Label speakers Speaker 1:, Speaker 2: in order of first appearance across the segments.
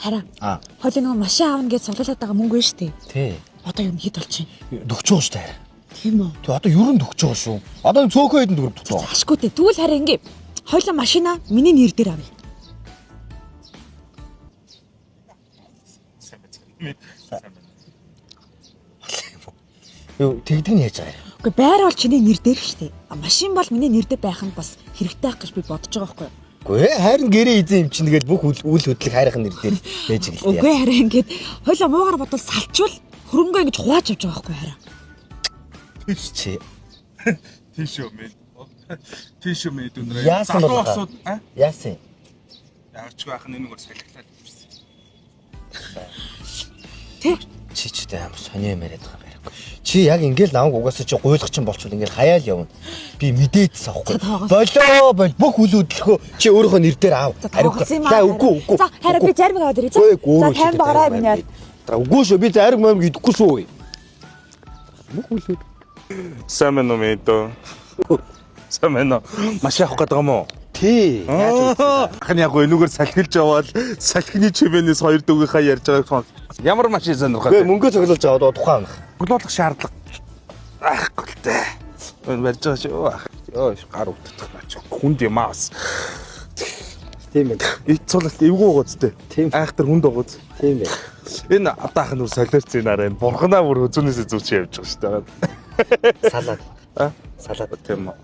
Speaker 1: Хараа.
Speaker 2: Аа.
Speaker 1: Хойлоо нөгөө машин аавна гэж цуглуулад байгаа мөнгө нь шүү дээ.
Speaker 2: Тий.
Speaker 1: Одоо юу хэд болчих юм?
Speaker 2: Дөгч байгаа шүү дээ.
Speaker 1: Тийм үү?
Speaker 2: Тэг одоо ер нь дөгч байгаа шүү. Одоо нэг цөөхөн хэдэн төгрөг дутуу.
Speaker 1: Ашгүй дээ. Тэгвэл хараа ингээ. Хойлоо машина миний нэр дээр авъя.
Speaker 2: Юу тэгдэг нь яаж байгаа юм?
Speaker 1: Үгүй байр бол чиний нэр дээр шүү дээ. А машин бол миний нэр дээр байх нь бас хэрэгтэй байх гэж би бодож байгаа байхгүй юу?
Speaker 2: Үгүй ээ, харин гэрээ эзэн юм чинь тэгэл бүх үйл хөдлөх хайрах нэр дээр байж гэлээ.
Speaker 1: Үгүй хараа ингээд хойлоо муугар бодвол салчвал хөрөнгөө ингэж хувааж авч байгаа байхгүй юу хараа.
Speaker 2: Чи
Speaker 3: Тийш үү мэ. Тийш үү мэ дүнрээ.
Speaker 2: Яасан бол
Speaker 3: асууд а?
Speaker 2: яасан?
Speaker 3: Яарч байх нь энэгээр салхилаад ирсэн.
Speaker 1: Тэ?
Speaker 2: Чи ч гэдэг амар сонио юм яриад байгаа байхгүй. Чи яг ингээл намайг угаасаа чи гуйлах чинь болчихвол ингээл хаяал явна. Би мэдээдсэн аахгүй.
Speaker 1: За, тоогоос.
Speaker 2: Болоо бол бүх үйл хөдлөхөө чи өөрийнхөө нэр дээр ав.
Speaker 1: За тоогоос юм аа.
Speaker 2: За үгүй үгүй.
Speaker 1: За хараа би зарим аваад ирье.
Speaker 2: Үгүй үгүй.
Speaker 1: За 50 багаарай миний яар.
Speaker 2: За үгүй шүү би зарим мам идэхгүй шүү. Бүх үйл хөдлөх.
Speaker 3: Сайн байна уу мэ дөө? Сайн байна уу? Машин авах гэдэг юм уу?
Speaker 2: Тий. Яаж үзсэн?
Speaker 3: Ах нь яг гоо энүүгээр салхилж яваал салхины чимээнээс хоёр дүүгийнхаа ярьж байгааг сонс. Ямар машин сонирхоод
Speaker 2: Үгүй мөнгө цуглуулж аваад тухайн авах.
Speaker 3: Цуглуулах шаардлага байхгүй л дээ. Энэ барьж байгаа шүү. Ах. Йоо гар өвдөх наач. Хүнд юм аа бас.
Speaker 2: Тийм байна.
Speaker 3: Ит цулалт эвгүй байгаа зү.
Speaker 2: Тийм.
Speaker 3: Айхтар хүнд байгаа зү.
Speaker 2: Тийм байна.
Speaker 3: Энэ одоо ах нь бүр солиорц энэ арай. Бурханаа бүр хүзүүнээсээ зүүч явж байгаа шүү дээ.
Speaker 2: Салаад.
Speaker 3: А?
Speaker 2: Салаад.
Speaker 3: Тийм үү.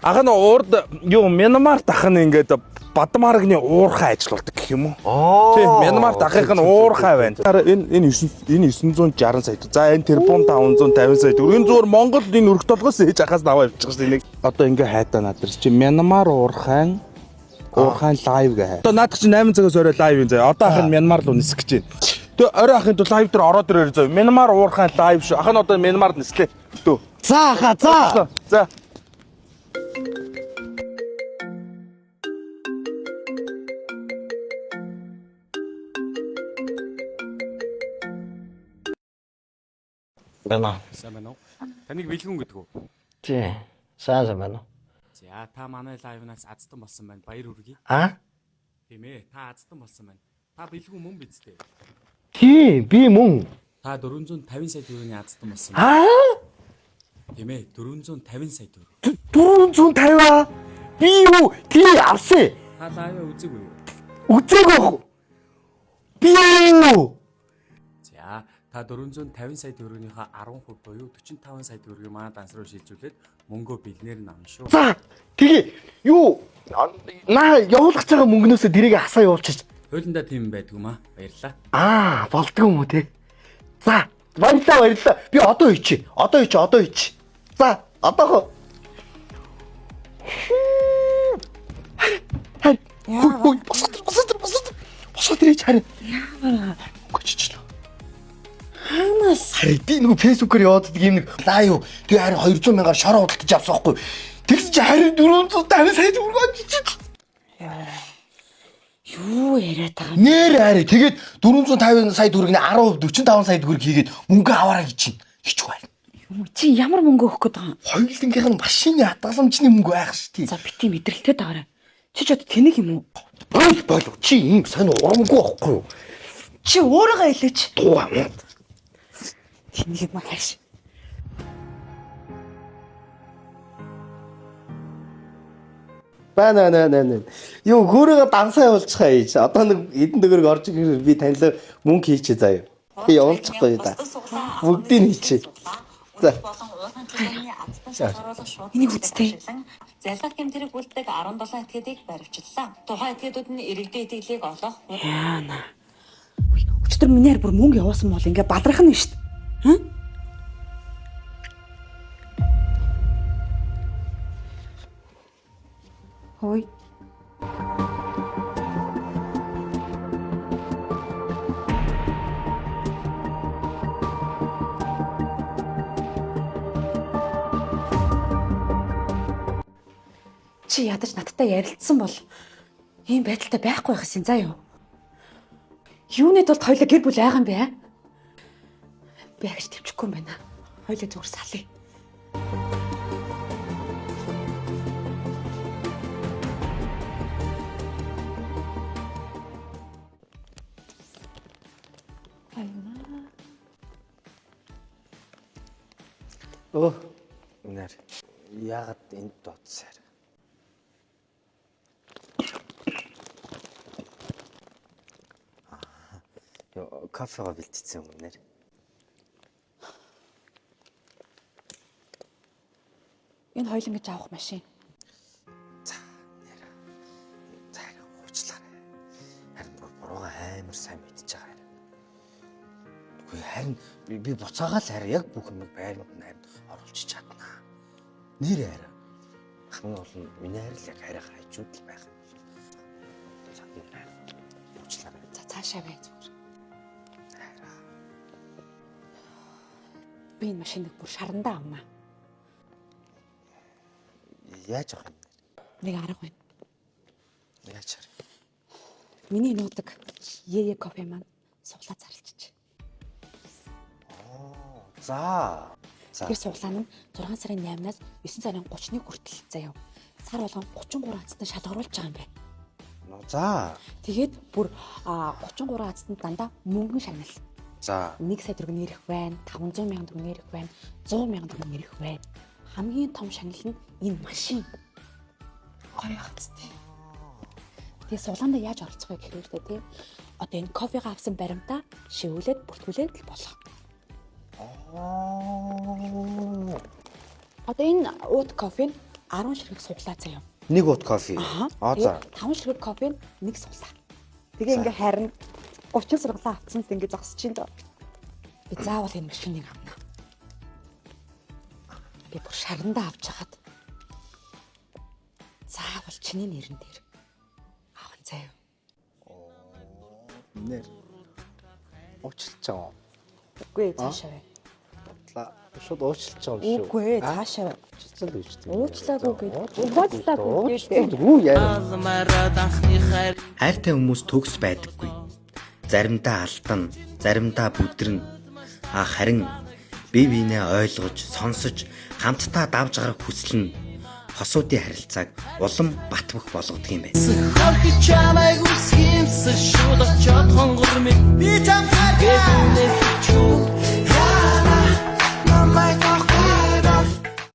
Speaker 3: Ах нь урд юу Мянмарт ах нь ингээд Бадмаргны уурхай ажиллаулдаг гэх юм уу?
Speaker 2: Аа.
Speaker 3: Тийм, Мянмарт ахынх нь уурхай байна. Дараа энэ энэ 9 энэ 960 сая. За энэ тэрбум 550 сая. Энэ зүгээр Монгол энэ өрх толгоос ээж ахаас аваа явчих шээ. Нэг одоо ингээ хайдаа над дээр чи Мянмар уурхайн уурхайн live гэ хай. Одоо наадах чи 8 цагаас орой live юм заяа. Одоо ах нь Мянмар руу нисэх гэж байна. Тэгээ орой ахын тул live дээр ороод ирээр заяа. Мянмар уурхайн live шүү. Ах нь одоо Мянмарт нислээ. Дөө.
Speaker 2: За хаа за.
Speaker 3: За.
Speaker 2: Байна.
Speaker 4: Сайн байна уу? Таныг бэлгүн гэдэг үү?
Speaker 2: Тий. Сайн сайн байна.
Speaker 4: За та манай live наас азтан болсон байна. Баяр хүргэе.
Speaker 2: А?
Speaker 4: Тийм ээ, та азтан болсон байна. Та бэлгүн мөн биз дээ.
Speaker 2: Тий, би мөн.
Speaker 4: Та 450 сая төгрөгийн азтан болсон байна.
Speaker 2: Аа?
Speaker 4: Тийм ээ, 450 сая төгрөг.
Speaker 2: 450 аа? Би юу? Тий авсан.
Speaker 4: Та live үзээгүй юу?
Speaker 2: Үзээгүй яах вэ? Би юу?
Speaker 4: За, та 450 сая төгрөгнийхөө 10% буюу 45 сая төгрөгийг манай данс руу шилжүүлээд мөнгөө бэлнээр нь авна шүү.
Speaker 2: За тэгээ юу наа явуулах гэж байгаа мөнгнөөсөө тэрийг асаа явуулчих.
Speaker 4: Хуулиндаа тийм байдгүй маа. Баярлалаа.
Speaker 2: Аа, болдгоо юм уу те? За, баярлалаа баярлалаа. Би одоо хийчих. Одоо хийчих, одоо хийчих. За, одоохоо. Харь. Хүй, босоод ир, босоод ир, босоод ир. Босоод ирээч харь. Яа. Гоччлоо.
Speaker 1: Хаанаас?
Speaker 2: Харь би нөгөө фэйсбүүкээр яваад ийм нэг live тэгээ харь 200 мянгаар шар худалдаж авсан байхгүй. Тэгсэн чи харь 450 сая төгрөг очиж.
Speaker 1: Юу яриад байгаа юм?
Speaker 2: Нэр харь тэгээд 450 сая төгрөгийн 10% 45 сая төгрөг хийгээд мөнгө аваарай гэж чинь. Хичүү харь.
Speaker 1: Юу чи ямар мөнгө өгөх гээд байгаа юм?
Speaker 2: Хоёулынгийнх нь машины хадгаламжны мөнгө байх шүү дээ.
Speaker 1: За бити мэдрэлтэй даарай. Чи ч одоо тэнэг юм уу?
Speaker 2: Бол бол чи ийм сонь урамгүй байхгүй юу?
Speaker 1: Чи өөрийгөө хэлээч.
Speaker 2: Дуу юм.
Speaker 1: Тэнэг юм хааш.
Speaker 2: Ба нэ нэ нэ нэ. Юу хөөрөөгөө дансаа явуулчихаа хийж. Одоо нэг эдэн төгрөг орж ирэхээр би танилаа мөнгө хийчихье заяа. Би явуулчихгүй да. Бүгдийг нь хийчихье. За.
Speaker 1: Энийг үзтээ.
Speaker 5: Залгах гэмтэрэг үлддэг 17 этгээдийг баривчлалаа. Тухайн этгээдүүд нь иргэдийн итгэлийг олох,
Speaker 1: Яана. Үгүй, Өчигдөр миний хар бүр мөнгө явуулсан бол ингээ баларх нь шүү дээ. Хм? Хөөе. Чи ядаж надтай ярилцсан бол ийм байдалтай байхгүй байх юм заа юу? Юуны тулд хоёлаа гэр бүл байгаа юм бэ? а? Би агч тэмчихгүй юм байна. Хоёлаа зүгээр салъя. Аюна.
Speaker 2: Өө. Нэр. Яагаад энд дуудсаар? Йоо, кофега бэлтцсэн юм нэр.
Speaker 1: Энэ хоёул ингэж авах машин.
Speaker 2: За, нэр. За, уучлаарай. Харин бүр бурууга амар сайн мэдчихэж байгаа харин. Үгүй харин би буцаагаа л харин яг бүх юмыг байранд нь харин оруулж чаднаа. Нэр харин хамгийн гол нь миний харин л яг харин хажууд л байх юм бол. За, нэр харин уучлаарай.
Speaker 1: За цаашаа бай зүгээр. Би энэ машиныг бүр шарандаа авмаа.
Speaker 2: Яаж авах юм?
Speaker 1: Нэг арга байна.
Speaker 2: Яаж харах?
Speaker 1: Миний нуудаг Ее кофе маань суглаа зарлчих.
Speaker 2: За. За.
Speaker 1: Тэр суглаа нь 6 сарын 8-наас 9 сарын 31 хүртэл заяа. Сар болгон 33 азтан шалгаруулж байгаа юм байна.
Speaker 2: Ну за.
Speaker 1: Тэгээд бүр 33 азтан дандаа мөнгөн шагнал.
Speaker 2: За.
Speaker 1: 1 сая төгрөг нэрэх байна, 500 мянган төгрөг нэрэх байна, 100 мянган төгрөг нэрэх байна. Хамгийн том шагнал нь энэ машин. Гоё хацтай. Тэгээ сулаандаа яаж оролцох вэ гэхээр үү те. Одоо энэ кофега авсан баримтаа шивүүлээд бүртгүүлээд л болох.
Speaker 2: Аа.
Speaker 1: Одоо энэ уут кофе нь 10 ширхэг суглаа заяа.
Speaker 2: Нэг уут кофе. Аа за.
Speaker 1: 5 ширхэг кофе нь нэг суглаа. Тэгээ ингээ харин 30 сурглаа авцсан л ингээ зогсож чинь дөө. Би заавал энэ машиныг авна. Би бүр шарандаа авч хагаад заавал чиний нэрэн дээр аван заяа.
Speaker 2: Нэр. Уучлж байгаа.
Speaker 1: Үгүй ээ, цаашаа бай.
Speaker 2: Уучлаа. Шууд уучлж байгаа юм шүү.
Speaker 1: Үгүй ээ, цаашаа бай.
Speaker 2: Уучлсан л гэж тийм.
Speaker 1: Уучлаагүй гэж. Уучлаагүй гэж.
Speaker 2: Үгүй яа.
Speaker 6: Хайртай хүмүүс төгс байдаггүй. Заримдаа алдан, заримдаа бүдрэн. А харин бие биенээ ойлгож, сонсож, хамтдаа давж гарах хүсэл нь хосуудын харилцааг улам батбах болгодог юм байна.
Speaker 7: Хорхи чамайг үсхимсэн шууд очоод хонгор минь би чамтай.